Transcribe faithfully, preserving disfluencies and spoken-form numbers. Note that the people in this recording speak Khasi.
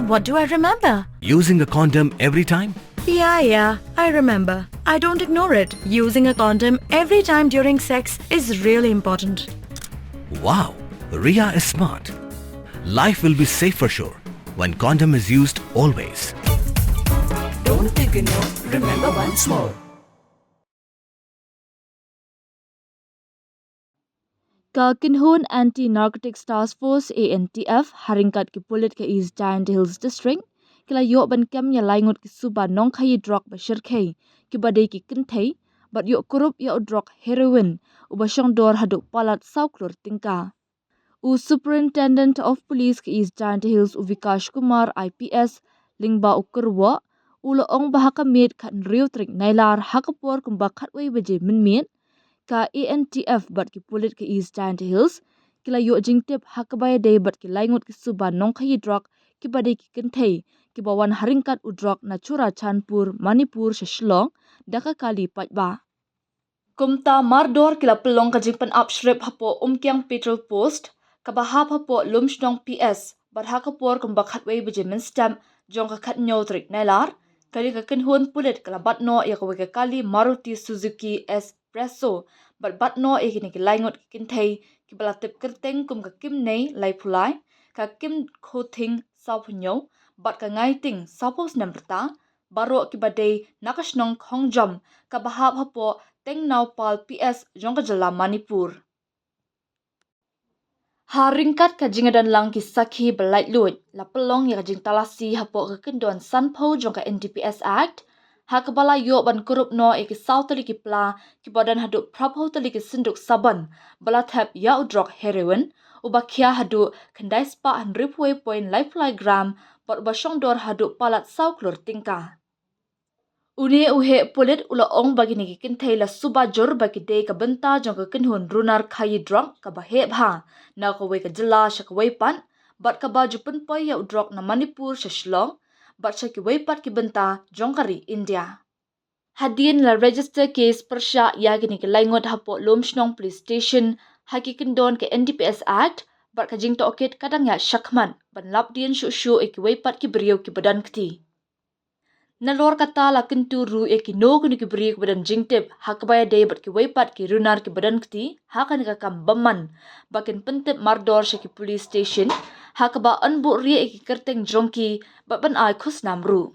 What do I remember? Using a condom every time? Yeah, yeah, I remember. I don't ignore it. Using a condom every time during sex is really important. Wow, Ria is smart. Life will be safe for sure when condom is used always. Don't ignore, remember once more. Ka kynhun Anti-Narcotics Task Force, A N T F, ha ryngkat ki pulit ka East Jaintia Hills District, ki la ïoh ban kem ïa lai ngut ki suba nongkhaïi drok ba shyrkhei, kiba dei ki kynthei, bad ïoh kurup ïa u drok heroin, uba shong dor haduh palat saw klur tyngka. U Superintendent of Police ka East Jaintia Hills, u Vikash Kumar, I P S, lyngba u kyrwoh, u la ong ba ha ka miet khathynriew tarik Nailar ha ka por kumba khatwei baje mynmiet, ka A N T F bad ki pulit ka East Jaintia Hills, ki la ïoh jingtip ha kaba ïadei bad ki lai ngut ki suba nongkhaïi drok, kiba dei ki kynthei, kiba wan ha ryngkat u drok na Churachandpur, Manipur sha Shillong, da ka kali paidbah. Kumta mardor ki la pynlong ka jingpynap shrip hapoh Umkiang Patrol Post, kaba hap hapoh Lumshnong P S, bad ha ka por kumba khatwei baje mynstep jong ka khathynñiew tarik Nailar, kane ka kynhun pulit ka la bat noh ïa kawei ka kali Maruti Suzuki S Presso, bad bat noh ïa kine ki lai ngut ki kynthei, kiba la tip kyrteng kum ka Kimnei, laiphew lai, ka Kimkhothing, sawphew hynñiew, bad ka Ngaiting, sawphew snem rta, baroh kiba dei na ka shnong Khongjom, kaba hap hapoh Tengnaupal P S jong ka jylla Manipur. Ha ryngkat ka jingïadonlang ki sakhi ba laitluid, la pynlong ïa ka jingtalasi hapoh ka kyndon sanphew jong ka N D P S Act, ha kaba la ïoh ban kurup noh ïa ki saw tylli ki pla, kiba don haduh phraphew tylli ki synduk sabon, ba la thep ïa u drok heroin, uba khia haduh khyndai spah hynriewphew wei point laiphew lai gram, bad uba shong dor haduh palat saw klur tyngka. Une u heh pulit u la ong ba kine ki kynthei la suba jur ba ki dei ka bynta jong ka kynhun runar khaïi drok kaba heh bha, na kawei ka jylla sha kawei pat, bad kaba ju pynpoi ïa u drok na Manipur sha Shillong, bad sha kiwei pat ki bynta jong ka ri India. Hadien la register case pyrshah ïa kine ki lai ngut hapoh Lumshnong Police Station, ha ki kyndon ka N D P S Act, bad ka jingtohkit ka dang ïaid shakhmat, ban lap dien shuh shuh ïa kiwei pat ki briew kiba don kti. Nalor kata la kyntu ruh ïa kino kino ki briew kiba don jingtip, ha kaba ïadei bad kiwei pat ki runar kiba don kti, ha kane ka kam bymman, ba kin pyntip mardor sha ki police station, ha kaba yn buhrieh ïa ki kyrteng jong ki, bad ban ai khusnam ruh.